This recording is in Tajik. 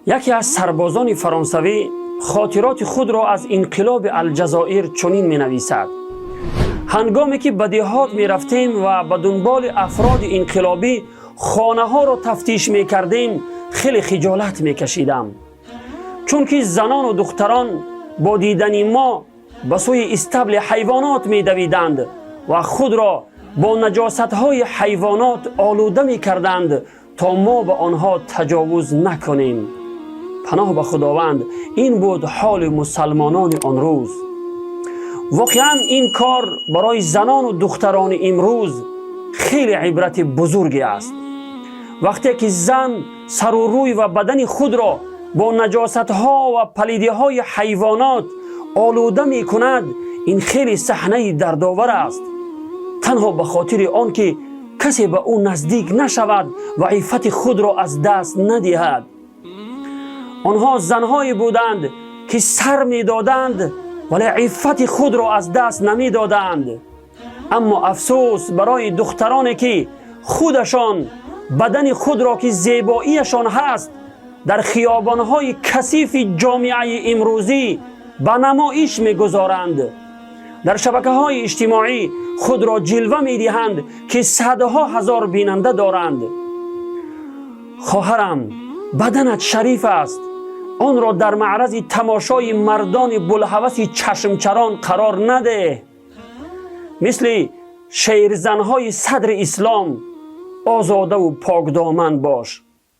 Яке аз сарбозони фаронсавӣ хотироти худро аз инқилоби Алҷазоир чунин менависад: ҳангоме ки ба деҳот мерафтем ва ба дунболи афроди инқилобӣ хонаҳоро тафтиш мекардем, хеле хиҷолат мекашидам, чунки занону духтарон бо дидани мо ба сӯи истабли ҳайвонот медавиданд ва худро бо наҷосатҳои ҳайвонот олуда мекарданд, то мо ба онҳо таҷовуз накунем. Паноҳ ба Худованд, ин буд ҳоли мусалмонони он рӯз. Воқеан, ин кор барои занону духтарони имрӯз хеле ибрати бузурге аст. Вақте ки зан сару рӯй ва бадани худро бо наҷосатҳо ва палидиҳои ҳайвонот олуда мекунад, ин хеле саҳнаи дардовар аст, танҳо ба хотири он ки касе ба ӯ наздик нашавад ва иффати худро аз даст надиҳад. Онҳо занҳое буданд, ки сар медоданд, вале иффати худро аз даст намедоданд. Аммо афсӯс барои духтароне, ки худашон бадани худро, ки зебоияшон ҳаст, дар хиёбонҳои касифи ҷомеаи имрӯзӣ ба намоиш мегузоранд, дар шабакаҳои иҷтимоӣ худро ҷилва медиҳанд, ки садҳо ҳазор бинанда доранд. Хоҳарам, баданат шариф аст, онро дар маърази тамошои мардони булҳаваси чашмчарон қарор надеҳ. Мисли шерзанҳои садри ислом озодаву покдоман бош.